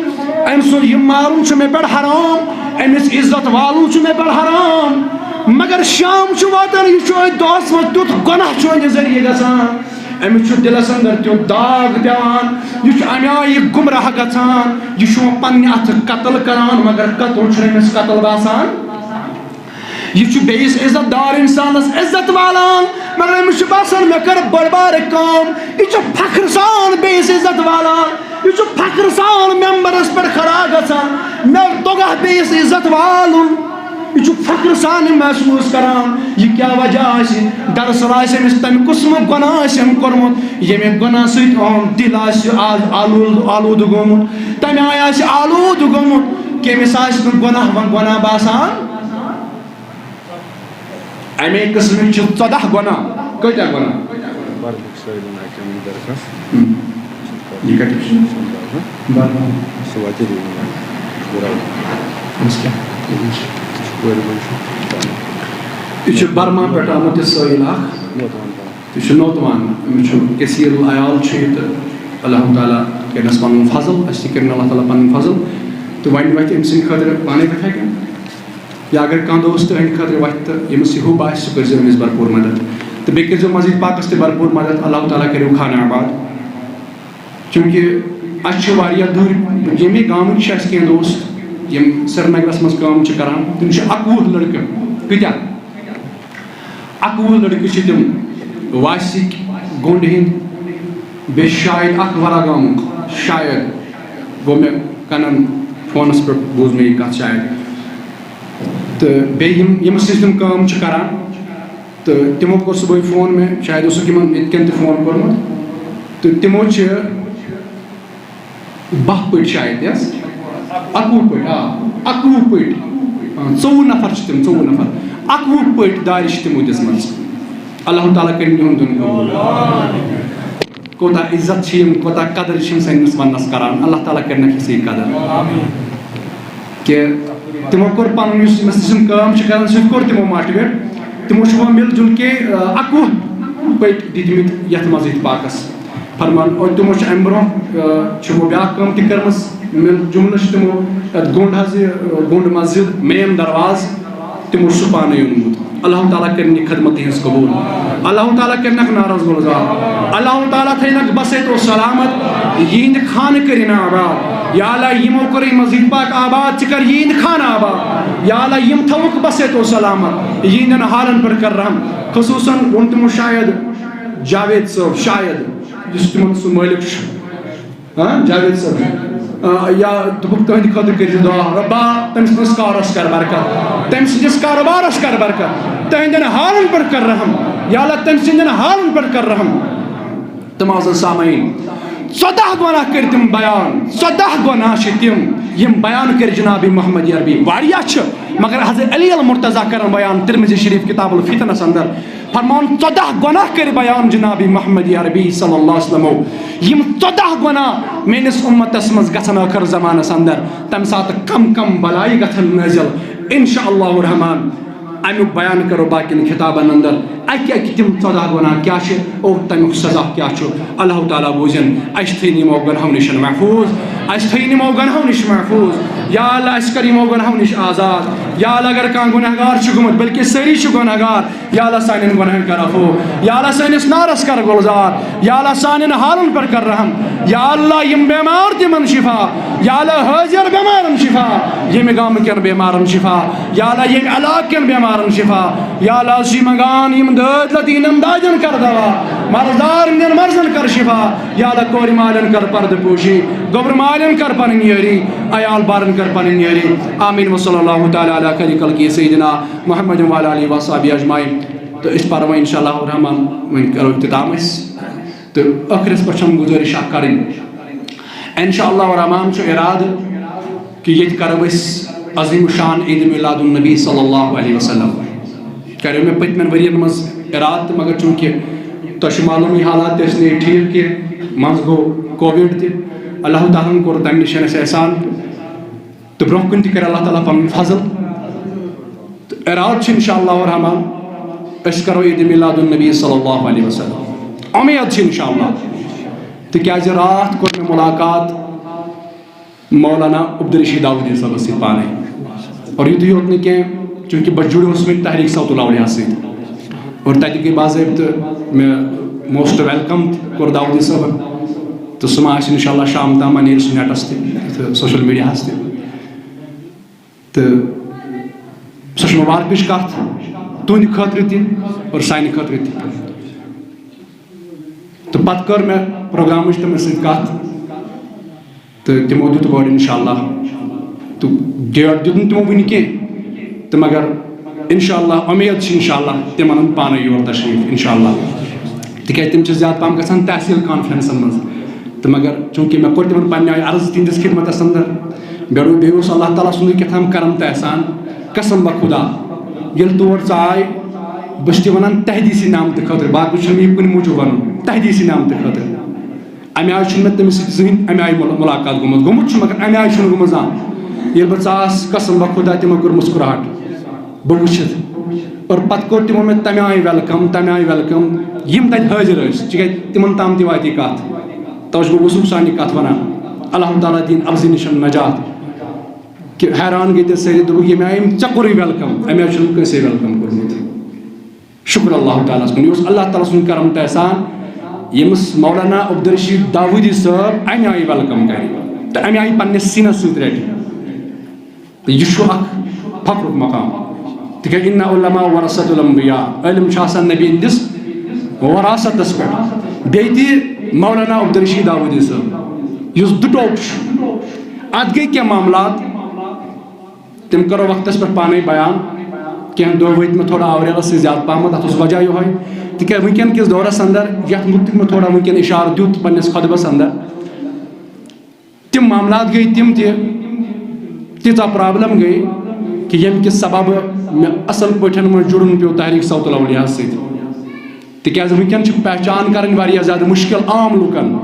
أمۍ سُنٛد یہِ مارُن چھُ مےٚ پٮ۪ٹھ حرام، أمِس عزت والُن چھُ مےٚ پٮ۪ٹھ حرام۔ مگر شام چھُ واتان، یہِ چھُ أتھۍ دۄہَس منٛز تیُتھ گۄناہ چھُ أہٕنٛدِ ذٔریعہٕ گژھان۔ أمِس چھُ دِلَس اندر تیُتھ داغ پٮ۪وان، یہِ چھُ اَمہِ آیہِ گُمراہ گژھان، یہِ چھُ وۄنۍ پننہِ اَتھٕ قتل کران، مگر قتل چھُنہٕ أمِس قتل باسان۔ یہِ چھُ بیٚیِس عزت دار اِنسانَس عزت والان، مگر أمِس چھُ باسان، مےٚ کٔر بٔڑ بارٕ کٲم۔ یہِ چھُ فخر سان بیٚیِس عزت والان، یہِ چھُ فخر سان ممبرَس پٮ۪ٹھ کھڑا گژھان، مےٚ توٚگا بیٚیِس عزت والُن۔ یہِ چھُ فخر سان یہِ محسوٗس کران۔ یہِ کیٛاہ وجہ آسہِ؟ دراصل آسہِ أمِس تَمہِ قٕسمُک گۄناہ آسہِ أمۍ کوٚرمُت، ییٚمہِ گۄناہ سۭتۍ أہُنٛد دِل آسہِ آز آلوٗد، آلوٗدٕ گوٚمُت، تَمہِ آیہِ آسہِ آلوٗدٕ گوٚمُت کہِ أمِس آسہِ نہٕ گۄناہ وۄنۍ گۄناہ باسان۔ اَمے قٕسمٕکۍ چھِ ژۄداہ گۄناہ۔ کۭتیٛاہ گۄناہ؟ بَرمُک سٲلِم آیٹم درخاست۔ ہم۔ یہِ کَتہِ چھُ؟ بَرما۔ سُہ واتہِ روٗم۔ گُراو۔ أمِس کیٛاہ؟ یہِ چھُ کورِ منٛز چھُ۔ یہِ چھُ برما پٮ۪ٹھ آمُت یہِ سٲیِل اَکھ۔ نوتوان پہم۔ یہِ چھُ نوتوان، أمِس چھُ کثیر العیال چھُ یہِ تہٕ اللہ تعالیٰ کٔرِنَس پَنُن فضل، اَسہِ تہِ کٔرِن اللہ تعالیٰ پَنُن فضل۔ تہٕ وۄنۍ وۄتھِ أمۍ سٕنٛدِ خٲطرٕ پانَے وۄتھِ ہا کِنہٕ؟ یا اگر کانٛہہ دوست تُہٕنٛدِ خٲطرٕ وَتھِ تہٕ ییٚمِس یہِ ہیوٗ باسہِ، سُہ کٔرۍزیو أمِس بھرپوٗر مدد۔ تہٕ بیٚیہِ کٔرۍزیو مزیٖد پاکَس تہِ بھرپوٗر مدد۔ اللہ تعالیٰ کٔرِو خانہٕ آباد۔ چوٗنٛکہِ اَسہِ چھِ واریاہ دوٗرِ، ییٚمہِ گامٕکۍ چھِ اَسہِ کینٛہہ دوست، یِم سرینگرَس منٛز کٲم چھِ کَران۔ تِم چھِ اَکوُہ لٔڑکہٕ۔ کۭتیٛاہ؟ اَکوُہ لٔڑکہٕ چھِ تِم، واسِکۍ گوٚنٛڈ ہِنٛدۍ، بیٚیہِ شاید اَکھ ورا گامُک، شاید گوٚو مےٚ کَنَن فونَس پٮ۪ٹھ بوٗز مےٚ یہِ کَتھ شاید۔ تہٕ بیٚیہِ یِم، یِمَن سۭتۍ تِم کٲم چھِ کَران، تہٕ تِمو کوٚر صُبحٲے فون مےٚ، شاید اوسُکھ یِمَن ییٚتہِ کٮ۪ن تہِ فون کوٚرمُت، تہٕ تِمو چھِ باہ پٔٹۍ شاید، یَس؟ اَکوُہ پٔٹۍ، آ، اَکوُہ پٔٹۍ۔ آ، ژوٚوُہ نفر چھِ تِم، ژوٚوُہ نفر۔ اَکوُہ پٔٹۍ دارِ چھِ تِمو دِژمَژٕ۔ اللہ تعالیٰ کٔرِنۍ یِہُنٛد دیُن قبوٗل۔ کوٗتاہ عزت چھِ یِم، کوٗتاہ قدر چھِ یِم سٲنِس وَننَس کَران۔ اللہ تعالیٰ کٔرِنَکھ یِژھٕے قدر۔ کہِ تِمو کوٚر پَنُن یُس یِم، یِم کٲم چھِ کَران، سُہ تہِ کوٚر تِمو motivate۔ تِمو چھُ وۄنۍ مِل جُل کے، آ، اَکوُہ پٔٹۍ دِتمٕتۍ یَتھ مسجد پاکَس۔ فرمان، اور تِمو چھُ اَمہِ برونٛہہ، آ، چھُ وۄنۍ بیٛاکھ کٲم تہِ کٔرمٕژ، مِل جُملہٕ چھِ تِمو یَتھ گوٚنٛڈ حظ یہِ، آ، گوٚنٛڈ مسجد، main دروازٕ، تِمو چھُ پانہٕ اوٚنمُت۔ اللہ تعالیٰ کٔرِنۍ یہِ خدمت تِہِنٛز قبوٗل۔ اللہ تعالیٰ کٔرِنَکھ ناراض گُلزار۔ اللہ تعالیٰ تھٲینَکھ بسیت و سلامت، یِہِنٛدِ خانہٕ کٔرِنۍ آباد۔ یا اللہ، یِمو کوٚر یہِ مسجد پاک آباد، ژٕ کر یِہِنٛدِ خانہٕ آباد۔ یا اللہ، یِم تھاوُکھ بسیت و سلامت، یِہِنٛدٮ۪ن حالَن پٮ۪ٹھ کر رحم۔ خصوٗصاً ووٚن تِمو شاید جاوید صٲب، شاید یُس تِمن سُہ مٲلِک چھُ، ہاں، جاوید صٲب، آ، یا دوٚپُکھ، تُہنٛدِ خٲطرٕ کٔرِو دُعا، رۄبا، تٔمۍ سٕنٛدِس کارَس کر برکت، تٔمۍ سٕنٛدِس کارٕبارَس کر برکت، تِہنٛدٮ۪ن حالَن پٮ۪ٹھ کر رحم، یا اللہ، تٔمۍ سٕنٛدٮ۪ن حالَن پٮ۪ٹھ کر رحم۔ تہٕ معزز سامعیٖن، ژۄداہ گۄناہ کٔرۍ تِم بیان، ژۄداہ گۄناہ چھِ تِم، یِم بیان کٔرۍ جناب محمد عربی۔ واریاہ چھِ، مگر حضرت علی المرتضیٰ کرن بیان ترمذی شریف کتاب الفتنس اندر۔ فرمان، ژۄداہ گۄناہ کٔرۍ بیان جناب محمد عربی صلی اللہ علیہ وسلمو۔ یِم ژۄداہ گۄناہ میٲنِس اُمتس منٛز گژھن ٲخر زمانس اندر، تمہِ ساتہٕ کم کم بلایہِ گژھن نٲزِل۔ انشاء اللہ الرحمن، امیُک بیان کرو باقین خطابن اندر۔ اکہِ اکہِ تِم ژۄداہ گۄناہ کیٛاہ چھِ اور تمیُک سزا کیٛاہ چھُ، اللہ تعالیٰ بوٗزِن۔ اسہِ تھٲیِن یِمو گۄناہو نِش محفوٗظ، اسہِ تھٲیِن یِمو گۄناہو نِش محفوٗظ۔ یا اللہ، اسہِ کر یِمو گۄناہو نِش آزاد۔ یا اللہ، اگر کانٛہہ گۄناہگار چھُ گوٚمُت، بلکہِ سٲری چھِ گۄناہگار، یا اللہ سانٮ۪ن گۄناہن کر عفو، یا اللہ سٲنِس نارس کر گُلزار، یا اللہ سانٮ۪ن حالن پٮ۪ٹھ کر رحم، یا اللہ یِم بٮ۪مار تِمن شفا، یا اللہ، حٲضِر بٮ۪مارن شفا، ییٚمہِ گامہٕ کٮ۪ن بٮ۪مارن شفا، یا اللہ، ییٚمہِ علاقہٕ کٮ۪ن بٮ۪مارن شفا۔ یا اللہ، أسۍ چھِ منٛگان، یِم دٲدۍ لطیٖنن دادٮ۪ن کر دوا، مرضدار یِمن مرضن کر شفا۔ یا اللہ، کورِ مالٮ۪ن کر پردٕ پوشی، گوٚبرٕ مالٮ۪ن کر پنٕنۍ یٲری، عیال بارن کر پنٕنۍ یٲری۔ آمین۔ وصلی اللہ تعالیٰ علی خیر خلقہ سیدنا محمد وعلی آلہ وصحبہ اجمعین۔ تہٕ أسۍ پرو وۄنۍ انشاءاللہ الرحمن، وۄنۍ کرو اختتام أسۍ۔ تہٕ ٲخرس پٮ۪ٹھ چھم گُزٲرِش اکھ کرٕنۍ۔ انشاءاللہ الرحمن چھُ ارادٕ کہِ ییٚتہِ کرو أسۍ عظیم الشان عید میلاد النبی صلی اللہ علیہ وسلم۔ کریو مےٚ پٔتمٮ۪ن ؤرین منٛز ارادٕ تہٕ، مگر چوٗنٛکہِ تۄہہِ چھُ معلومٕے حالات تہِ ٲسۍ نہٕ ییٚتہِ ٹھیٖک کینٛہہ، منٛزٕ گوٚو کووِڈ تہِ، اللہ تعالیٰ ہن کوٚر تمہِ نِش اَسہِ احسان۔ تہٕ برونٛہہ کُن تہِ کرِ اللہ تعالیٰ پنُن فضل۔ تہٕ ارادٕ چھُ انشاءاللہ الرحمن أسۍ کرو عید میلاد النبی صلی اللہ علیہ وسلم۔ اُمید چھِ انشاءاللہ، تِکیازِ راتھ کوٚر مےٚ ملاقات مولانا عبدالرشید داوودی صٲبس سۭتۍ پانے۔ اور یُتُے یوت نہٕ کینٛہہ، چوٗنٛکہِ بہٕ جُڑیوس وۄنۍ تحریک صوت الاولیاء سۭتۍ، اور تتہِ گٔے باضٲبطہٕ مےٚ موسٹ ویلکم تہِ کوٚر داوودی صٲبن۔ تہٕ سُہ ما آسہِ انشاءاللہ شام تام، ما نیرِ سُہ نیٹس تہِ تہٕ سوشل میڈیاہس تہِ۔ تہٕ سۄ چھِ مُبارکٕچ کَتھ تُہٕنٛدِ خٲطرٕ تہِ اور سانہِ خٲطرٕ تہِ۔ تہٕ پَتہٕ کٔر مےٚ پروگرامٕچ تِمَن سۭتۍ کَتھ، تہٕ تِمو دیُت word انشاءاللہ۔ تہٕ ڈیٹ دیُت نہٕ تِمو وٕنہِ کینٛہہ، تہٕ مگر انشاءاللہ اُمید چھِ انشاءاللہ تِم اَنَن پانَے یور تشریٖف انشاءاللہ، تِکیٛازِ تِم چھِ زیادٕ پَہَم گژھان تحصیٖل کانفرنسَن منٛز۔ تہٕ مگر چوٗنٛکہِ مےٚ کوٚر تِمَن پنٛنہِ آیہِ عرض تِہِنٛدِس خدمتَس اندر، بیٚیہِ بیٚیہِ اوس اللہ تعالیٰ سُنٛدُے کیٛاہ تام کرم تہٕ احسان، قسم بہ خدا، ییٚلہِ تور ژاے، بہٕ چھُس تہِ وَنان تحدیثی نعمتہٕ خٲطرٕ، باقٕے چھُنہٕ مےٚ یہِ کُنہِ موٗجوٗب وَنُن، تحدیثی نعمتہٕ خٲطرٕ۔ اَمہِ آیہِ چھُنہٕ مےٚ تٔمِس سۭتۍ زٕہٕنۍ اَمہِ آیہِ مُلا-، مُلاقات گوٚمُت، گوٚمُت چھُ مگر اَمہِ آیہِ چھُنہٕ گوٚمُت زانٛہہ۔ ییٚلہِ بہٕ ژاس، قسم بہ خدا، تِمو کٔر مسکراہٹ۔ بہٕ وٕچھِتھ۔ اور پتہٕ کوٚر تِمو مےٚ تمہِ آیہِ welcome، تمہِ آیہِ welcome، یِم تتہِ حٲضِر ٲسۍ، تِکیٛازِ تِمن تام تہِ واتی کتھ۔ توجہ، بہٕ اوسُس سانہِ کتھ ونان، اللہ تعالیٰ دِیِن افزِ نِشن نجات۔ کہِ حیران گٔے تیٚلہِ سٲری، دوٚپُکھ، ییٚمہِ آیہِ أمۍ ژےٚ کوٚرُے welcome، امہِ آیہِ چھُنہٕ کٲنٛسے welcome کوٚرمُت۔ شُکر اللہ تعالیٰ ہس کُن، یہِ اوس اللہ تعالیٰ سُنٛد کرم تہٕ احسان، ییٚمِس مولانا عبدالرشید داوودی صٲب امہِ آیہِ welcome کرِ تہٕ امہِ آیہِ پننِس سیٖنس سۭتۍ رٹہِ۔ تہٕ یہِ چھُ اکھ فخرُک مقام، تِکیٛازِ ان علماء ورثۃ الانبیاء، عٲلِم چھِ آسان نبی ہٕنٛدِس وراثتس پٮ۪ٹھ۔ بیٚیہِ تہِ مولانا عبدالرشید داوودی صٲب، یُس دُٹوک چھُ، اتھ گٔے کینٛہہ معاملات، تِم کرو وقتس پٮ۪ٹھ پانے بیان۔ کینٛہہ دۄہ وٲتۍ مےٚ تھوڑا آوریرس سۭتۍ زیادٕ پہمتھ، اتھ اوس وجہ یِہوے، تِکیٛازِ وٕنکیٚن کِس دورس اندر، یتھ مُتعلق مےٚ تھوڑا وٕنکیٚن اشارٕ دیُت پننِس خطبس اندر، تِم معاملات گٔے تِم تہِ، تیٖژاہ problem گٔے کہِ ییٚمہِ کہِ سببہٕ مےٚ اصل پٲٹھۍ وۄنۍ جُڑُن پیوٚو تحریک صوت الاولیاء سۭتۍ۔ تِکیٛازِ وٕنکیٚن چھِ پہچان کرٕنۍ واریاہ زیادٕ مُشکل عام لُکن۔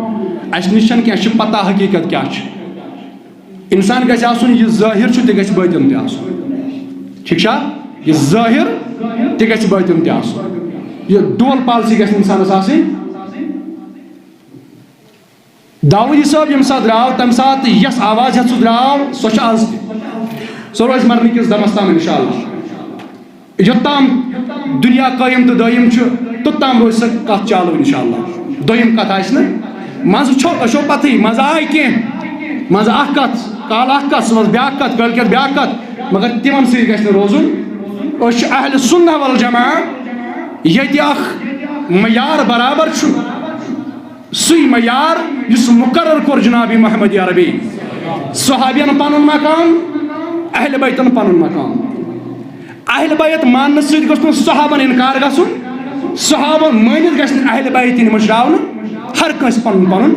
اسہِ نِش چھنہٕ کینٛہہ، اسہِ چھِ پتہ حقیٖقت کیٛاہ چھِ۔ انسان گژھِ آسُن، یہِ ظٲہِر چھُ، تہِ گژھِ بٲطِن تہِ آسُن۔ ٹھیٖک چھا؟ یہِ ظٲہِر تہِ گژھِ بٲطِن تہِ آسُن۔ یہِ dual policy گژھِ انسانس آسٕنۍ۔ داوودی صٲب ییٚمہِ ساتہٕ درٛاو، تَمہِ ساتہٕ یۄس آواز ہٮ۪تھ سُہ درٛاو، سۄ چھِ آز تہِ۔ سۄ روزِ مرنہٕ کِس دمس تام انشاءاللہ۔ یوٚتام دُنیا قٲیِم تہٕ دٲیِم چھُ، توٚتام روزِ سۄ کتھ چالو انشاءاللہ۔ دوٚیِم کتھ آسہِ نہٕ، منٛزٕ چھو، تۄہہِ چھو پتہٕے، منٛزٕ آے کینٛہہ، منٛزٕ اکھ کتھ، کالہٕ اکھ کتھ، صُبحس بیٛاکھ کتھ، کٲلۍ کٮ۪تھ بیٛاکھ کتھ، مگر تِمن سۭتۍ گژھِ نہٕ روزُن۔ أسۍ چھِ اہل سنہ والجماعہ، ییٚتہِ اکھ معیار برابر چھُ۔ سُے معیار یُس مقرر کوٚر جناب محمد عربی۔ صحابین پنُن مقام، اہل بیتن پنُن مقام۔ اہل بیت ماننہٕ سۭتۍ گوٚژھ نہٕ صحابن انکار گژھُن، صحابن مٲنِتھ گژھِ نہٕ اہل بیت یِنۍ مٔشراونہٕ، ہر کٲنٛسہِ پنُن پنُن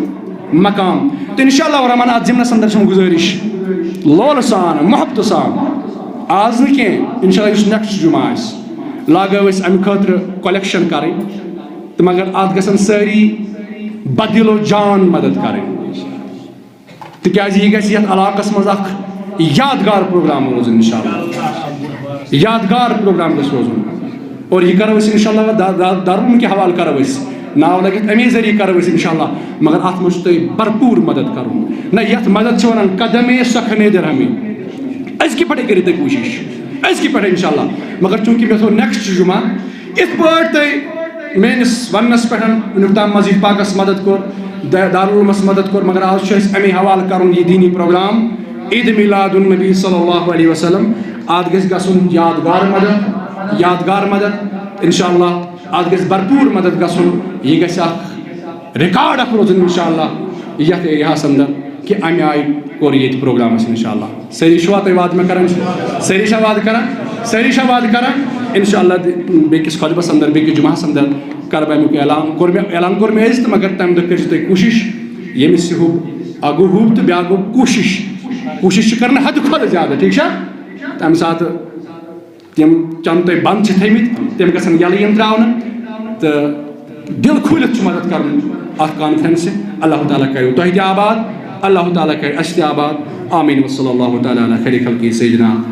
مقام۔ تہٕ انشاءاللہ الرحمن اتھ ضمنس اندر چھم گزٲرِش لولہٕ سان، محبتہٕ سان، آز نہٕ کینٛہہ، انشاءاللہ یُس next جمعہ آسہِ، لاگو أسۍ امہِ خٲطرٕ collection کرٕنۍ۔ تہٕ مگر اتھ گژھن سٲری بدِل و جان مدد کرٕنۍ، تِکیازِ یہِ گژھِ یتھ علاقس منٛز اکھ یادگار پروگرام روزُن انشاءاللہ۔ یادگار پروگرام گژھِ روزُن۔ اور یہِ کرو أسۍ انشاءاللہ دا-، دا-، دارالعلوم کہِ حوالہٕ کرو أسۍ۔ ناو لگہِ اَمے ذٔریعہٕ کرو أسۍ انشاءاللہ، مگر اتھ منٛز چھُ تۄہہِ بھرپوٗر مدد کرُن۔ نہ، یتھ مدد چھِ ونان قدمے سخنے درہمی۔ أزکہِ پٮ۪ٹھے کٔرِو تُہۍ کوٗشِش، أزکہِ پٮ۪ٹھے انشاءاللہ۔ مگر چوٗنٛکہِ مےٚ تھوٚو next جمعہ، یِتھ پٲٹھۍ تۄہہِ میٲنِس وننس پٮ۪ٹھ وُنیُک تام مزید پاکس مدد کوٚر، دا- دارالعلومس مدد کوٚر، مگر آز چھُ اَسہِ اَمے حوالہٕ کرُن یہِ دینی پروگرام عید میلاد النبی صلی اللہ علیہ وسلم۔ اَتھ گژھِ گژھُن یادگار مدد، یادگار مدد انشاءاللہ۔ اَتھ گژھِ بھرپوٗر مدد گژھُن، یہِ گژھِ اکھ ریکارڈ اکھ روزُن انشاءاللہ یتھ ایریاہس اندر، کہِ امہِ آیہِ کوٚر ییٚتہِ پروگرام اَسہِ انشاءاللہ۔ سٲری چھِوا تُہۍ وعدٕ مےٚ کران؟ سٲری چھا وعدٕ کران؟ سٲری چھا وعدٕ کران؟ انشاءاللہ بیٚکِس خطبس اندر، بیٚکِس جمعہس اندر کرٕ بہٕ امیُک اعلان۔ کوٚر مےٚ، اعلان کوٚر مےٚ أزۍ تہٕ، مگر تمہِ دۄہ کٔرِو تُہۍ کوٗشِش، ییٚمِس یہِ ہُہ اکھ گوٚو ہُہ تہٕ بیٛاکھ گوٚو کوٗشِش۔ کوٗشِش چھِ کران حدٕ کھۄتہٕ زیادٕ، ٹھیٖک چھا؟ تمہِ ساتہٕ تِم چند تۄہہِ بند چھِ تھٲمٕتۍ، تِم گژھن یلہٕ یِن تراونہٕ تہٕ دِل کھوٗلِتھ چھُ مدد کرُن اتھ کانفرنسہِ۔ اللہ تعالیٰ کرِ تۄہہِ تہِ آباد، اللہ تعالیٰ کرِ اسہِ تہِ آباد۔ آمین۔ وصلی اللہ تعالیٰ علی خیر خلقہ سیدنا